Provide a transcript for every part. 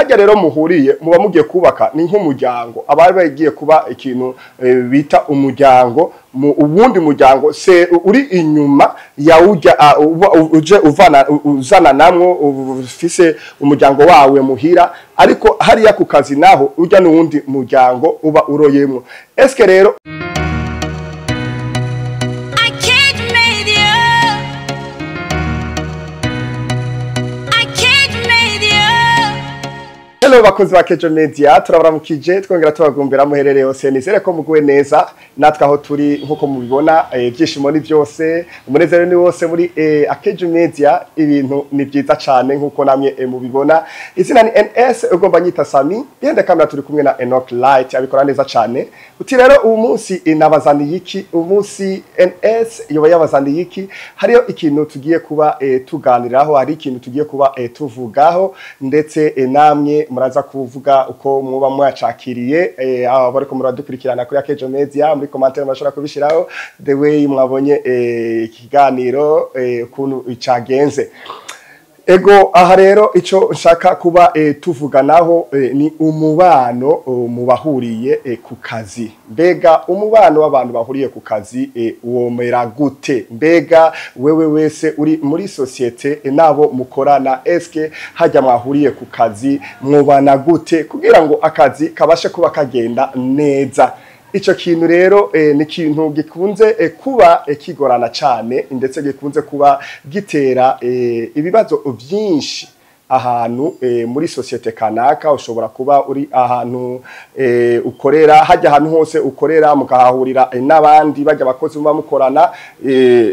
Hajya rero muhuriye muba mugiye kubaka ni nk'umuryango, abari bagiye kuba ikintu bita umuryango, mu ubundi muryango se uri inyuma ya ujya uje uvana uzana namwo ufise umuryango wawe muhira, ariko hariya ku kazi naho ujya n'uwundi muryango uba uroyemwo. Eske rero I can't make you. I can't make you. Hello bakozi ba Kejo Media, turabaramukije twongera tubagumbira muherereye hose, nizere ko muguwe neza. Natwe aho turi nkuko mubibona, ibyishimo ni byose, umunezero ni wose muri Akejo Media, ibintu ni byiza cyane nkuko namwe mubibona. Izina ni NS, ugomba nyita Sami, yende kamera turi kumwe na Enoch Light, abikora neza cyane. Uti rero uyu munsi nabazaniye iki? Uyu munsi NS yoba yabazaniye iki? Hariyo ikintu tugiye kuba tuganiraho, hari ikintu tugiye kuba tuvugaho, ndetse namwe muraza kuvuga uko muba mwacakiriye. Aho bariko muradukurikirana kuri Akejo Media, muri commentaire murashobora kubishiraho the way mwabonye ikiganiro ukuntu cagenze. Ego aha rero ico nshaka kuba tuvuganaho ni umubano mu bahuriye ku kazi. Mbega umubano w'abantu bahuriye ku kazi womera gute? Mbega wewe wese uri muri societe nabo mukorana, eske hajya mwahuriye ku kazi mwubana gute kugira ngo akazi kabashe kuba kagenda neza? Ico kintu rero ni ikintu gikunze kuba kigorana cyane, ndetse gikunze kuba gitera ibibazo byinshi ahantu muri societe kanaka. Ushobora kuba uri ahantu ukorera, hajya ahantu hose ukorera mukahahurira n'abandi bajya abakozi muba mukorana,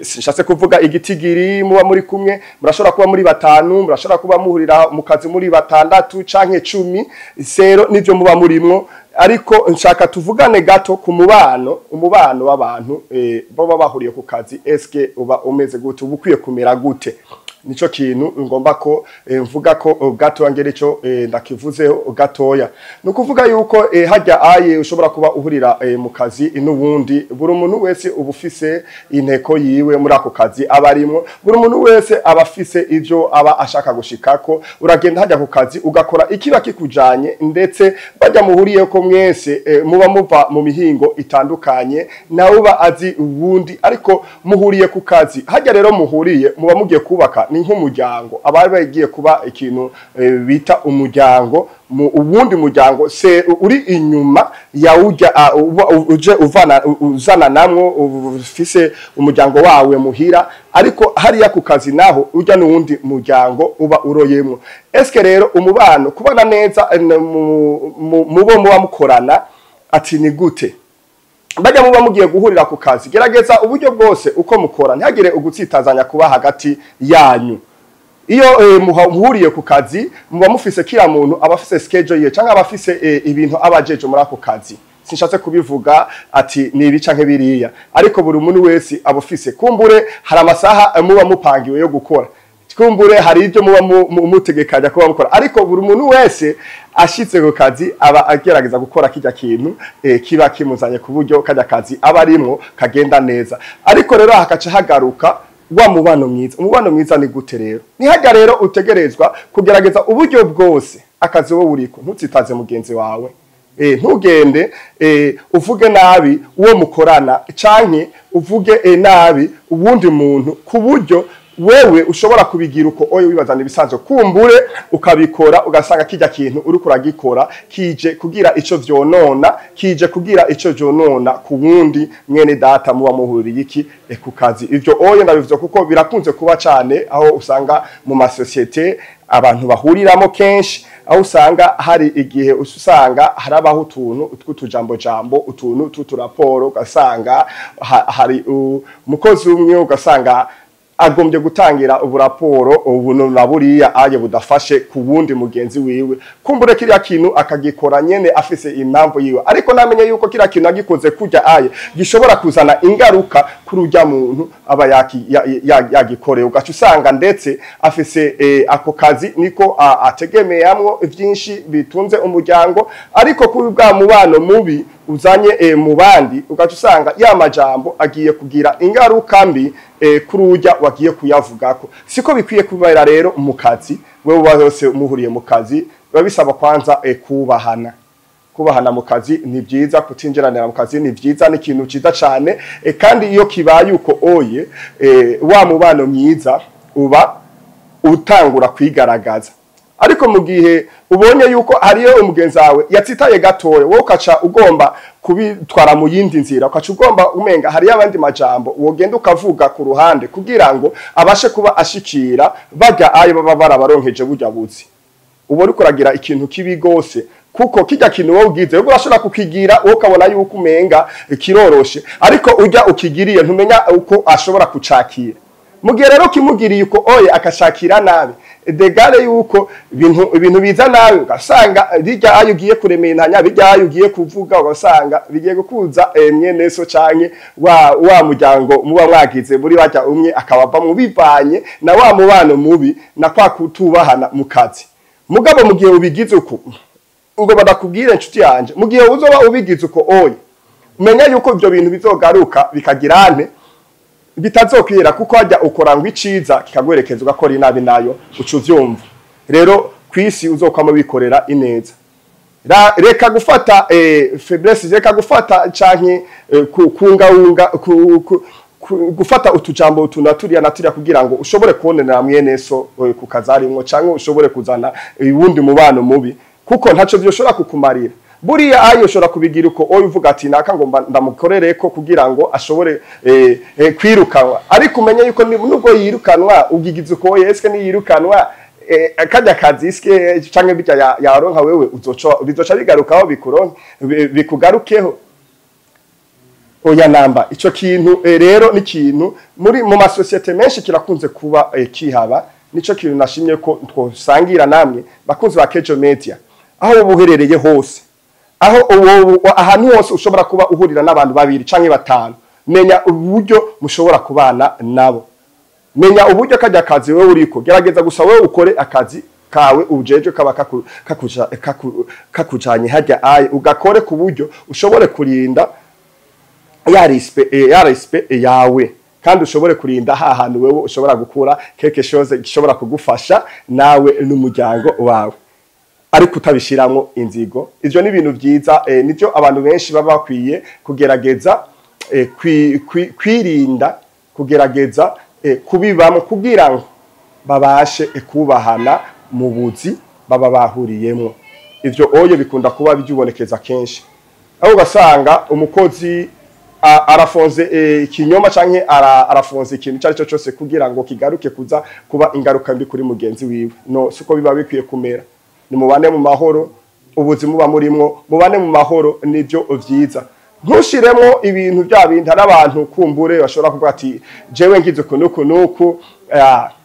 sinshatse kuvuga igitigiri muba muri kumwe, murashobora kuba muri batanu, murashobora kuba muhurira mu kazi muri batandatu canke 10, sero nivyo muba murimwo. Ariko nshaka tuvugane gato ku mubano, umubano w'abantu baba bahuriye ku kazi, eske uba umeze gute, uba ukwiye kumera gute? Nico kintu ngomba ko mvuga ko gatoya, ngere ico ndakivuzeho gatoya. Ni ukuvuga yuko hajya aye ushobora kuba uhurira mu kazi n'ubundi, buri muntu wese uba ufise inteko yiwe muri ako kazi aba arimwo, buri muntu wese aba afise ivyo aba ashaka gushikako. Uragenda hajya ku kazi ugakora ikiba kikujanye, ndetse bajya muhuriye ko mwese muba muva mu mihingo itandukanye, nawe uba azi uwundi, ariko muhuriye ku kazi. Hajya rero muhuriye muba mugiye kubaka ni nk'umuryango, abari bagiye kuba ikintu bita umuryango, mu ubundi muryango se uri inyuma ya ujya uje uvana uzana namwo ufise umuryango wawe muhira, ariko hariya ku kazi naho ujya n'uwundi muryango uba uroyemwo. Eske rero umubano kubana neza mubo muba mukorana ati ni gute? Bajya muba mugiye guhurira ku kazi, gerageza uburyo bwose uko mukora ntihagire ugutsitazanya kuba hagati yanyu. Iyo muhuriye ku kazi muba mufise kila muntu aba afise schedule yiwe, canke aba afise ibintu abajeje muri ako kazi. Sinshatse kubivuga ati ni ibi canke biriya, ariko buri muntu wese aba afise, kumbure hari amasaha muba mupangiwe yo gukora, kumbure hari ibyo muba mutegekanya kuba mukora, ariko buri muntu wese ashitse ku kazi aba agerageza gukora kijya kintu kiba kimuzanye ku buryo kajya kazi aba arimwo kagenda neza. Ariko rero hakaca hagaruka wa mubano mwiza. Umubano mwiza ni gute rero? Ni hajya rero utegerezwa kugerageza uburyo bwose akazi wowe uriko ntutsitaze mugenzi wawe. Ntugende uvuge nabi uwo mukorana, canke uvuge nabi uwundi muntu ku buryo wewe ushobora kubigira uko oyo wibazana ibisanzwe, kumbure ukabikora ugasanga kijya kintu uriko uragikora kije kugira ico vyonona, kije kugira ico vyonona ku wundi mwene data muba muhuriye iki ku kazi. Ivyo oyo ndabivuze kuko birakunze kuba cane aho usanga mu masosiete abantu bahuriramo kenshi, aho usanga hari igihe usanga harabaho utuntu tw'utujambo jambo, utuntu tw'uturaporo, ugasanga hari umukozi umwe ugasanga agombye gutangira uburaporo ubu na buriya aye budafashe ku wundi mugenzi wiwe, kumbure kiriya kintu akagikora nyene afise impamvu yiwe, ariko namenye yuko kiriya kintu agikoze kujya aye gishobora kuzana ingaruka kuri urya muntu aba yagikoreye, ugaca usanga ndetse afise ako kazi niko ategemeyamwo vyinshi bitunze umuryango, ariko kuri bwa mubano mubi uzanye mu bandi ugaca usanga ya majambo agiye kugira ingaruka mbi kuri urya wagiye kuyavugako. Siko bikwiye kubera rero mu kazi, wewe bose muhuriye mu kazi, Biba bisaba kwanza kubahana. Kubahana mu kazi ni byiza, kutinjiranira mu kazi ni byiza, ni ikintu cyiza cyane, kandi iyo kibaye uko oye, wa mubano mwiza uba utangura kwigaragaza. Ariko mu gihe ubonye yuko hariyo umugenzi wawe yatsitaye gatoya, wowe ukaca ugomba kubitwara mu yindi nzira, ukaca ugomba umenga hariyo abandi majambo wogenda ukavuga ku ruhande kugira ngo abashe kuba ashikira bajya ayo baba barabaronkeje burya buzi, uba uriko uragira ikintu kibi gose, kuko kijya kintu wowe ugize wowe urashobora kukigira, wowe ukabona yuko umenga kiroroshe, ariko ujya ukigiriye ntumenya uko ashobora kucakira. Mu gihe rero kimugiriye uko oye akashakira nabi, degare yuko ibintu biza nabi, ugasanga bijya ayo ugiye kurementanya, bijya ayo ugiye kuvuga, ugasanga bigiye gukuza mwene so canke wa muryango muba mwagize muri bajya, umwe akabava mu bivanye na wa mubano mubi na kwa kutubahana mu kazi. Mugabo mu gihe ubigize uko, ngo badakubwire inshuti yanje, mu gihe uzoba ubigize uko oye, umenya yuko ibyo bintu bizogaruka bikagirane bitazokwira, kuko hajya ukora ngo iciza kikagwerekeza ugakora inabi nayo uca uvyumva. Rero kwisi uzokwama wikorera ineza. Reka gufata faiblesse, reka gufata canke kungawunga gufata utujambo utu na turiya na turiya kugira ngo ushobore kubonera mwene so ku kazarimwo, canke ushobore kuzana uwundi mubano mubi, kuko ntaco vyoshobora kukumarira. Buriya ayo ushobora kubigira uko oyo uvuga ati naka ngo ndamukorere ko kugira ngo ashobore kwirukanwa, ariko umenye yuko nubwo yirukanwa ugigize uko oye, eske niyirukanwa kajya kazi iske canke bijya yaronka wewe bizoca bigarukaho bikugarukeho. Oya namba ico kintu rero ni kintu muri mu masosiyete menshi kirakunze kuba kihaba. Nico kintu nashimye ko twosangira namwe bakunzi ba Kejo Media, aho ubuherereye hose, aho ahantu hose ushobora kuba uhurira n'abantu babiri canke batanu, menya uburyo mushobora kubana nabo, menya uburyo kajya kazi wewe uriko, gerageza gusa wewe ukore akazi kawe ujeje kaba kakujanye hajya aye, ugakore ku buryo ushobore kurinda ya respect yawe, kandi ushobore kurinda ha hantu wewe ushobora gukura quelque chose gishobora kugufasha nawe n'umuryango wawe, ariko utabishiramwo inzigo. Ivyo ni ibintu vyiza, nivyo abantu benshi baba bakwiye kugerageza kwirinda, kugerageza kubibamo kugira ngo babashe kubahana mu buzi baba bahuriyemwo. Ivyo oye bikunda kuba byubonekeza kenshi, aho ugasanga umukozi arafonze ikinyoma canke arafonze ikintu cari cyo cyose kugira ngo kigaruke kuza kuba ingaruka mbi kuri mugenzi wiwe. No siko biba bikwiye kumera. Ni mubane mu mahoro, ubuzima buba murimwo, mubane mu mahoro nivyo vyiza. Ntushiremo ibintu bya bindi hari abantu kumbure bashobora kuvuga ati jewe ngize uku nuku nuku,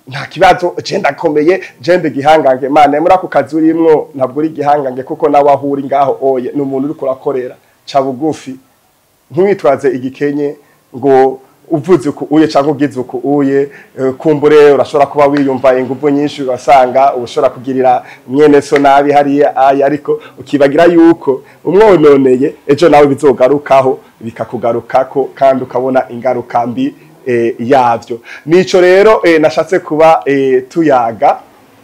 nta kibazo, je ndakomeye, je ndi gihangange. Mana, muri ako kazi urimwo ntabwo uri gihangange, kuko nawe aho uri ngaho oye ni umuntu uriko urakorera. Ca bugufi, ntiwitwaze igikenye ngo uvuze uku uye canke ugize uku uye, kumbure urashobora kuba wiyumva inguvu nyinshi, ugasanga ushobora kugirira mwene so nabi hariya aya, ariko ukibagira yuko umwononeye ejo nawe bizogarukaho bikakugarukako, kandi ukabona ingaruka mbi yavyo. Nico rero nashatse kuba tuyaga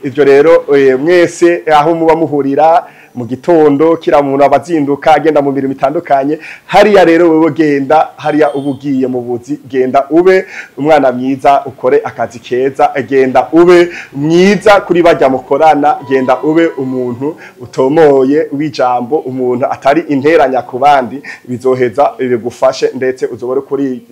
ivyo rero, mwese aho muba muhurira mu gitondo, kira muntu abazinduka agenda mu mirimo itandukanye, hariya rero wewe genda hariya ubugiye mu buzi, genda ube umwana mwiza, ukore akazi keza, genda ube mwiza kuri bajya mukorana, genda ube umuntu utomoye w'ijambo, umuntu atari interanya ku bandi, bizoheza bigufashe ndetse uzobore kuri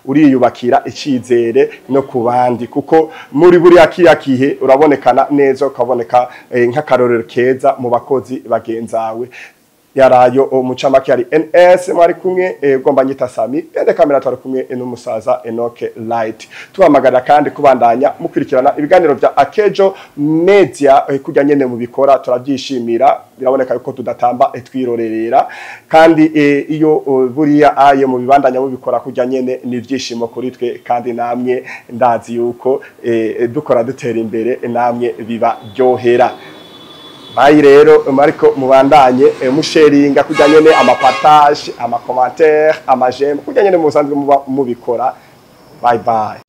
uriyubakira icizere no ku bandi, kuko muri buriya kiya kihe urabonekana neza, ukaboneka nk'akarorero keza mu bakozi bagenzawe. Yarayo umucamake yari NS mwari kumwe, ugomba nyita Sami ende kamera, twari kumwe n'umusaza Enoch Light. Tubamagarira kandi kubandanya mukurikirana ibiganiro bya Akejo Media, kujya nyene mubikora turabyishimira, biraboneka yuko tudatamba twirorerera, kandi iyo buriya aye mu bibandanya mubikora kujya nyene ni ibyishimo kuri twe, kandi namwe ndazi yuko dukora dutera imbere namwe biba ryohera. Bayi rero mariko mubandanye musharinga kujya nyene ama partage, ama commentaire, ama j'aime kujya nyene musanzwe mubikora. Bye bye.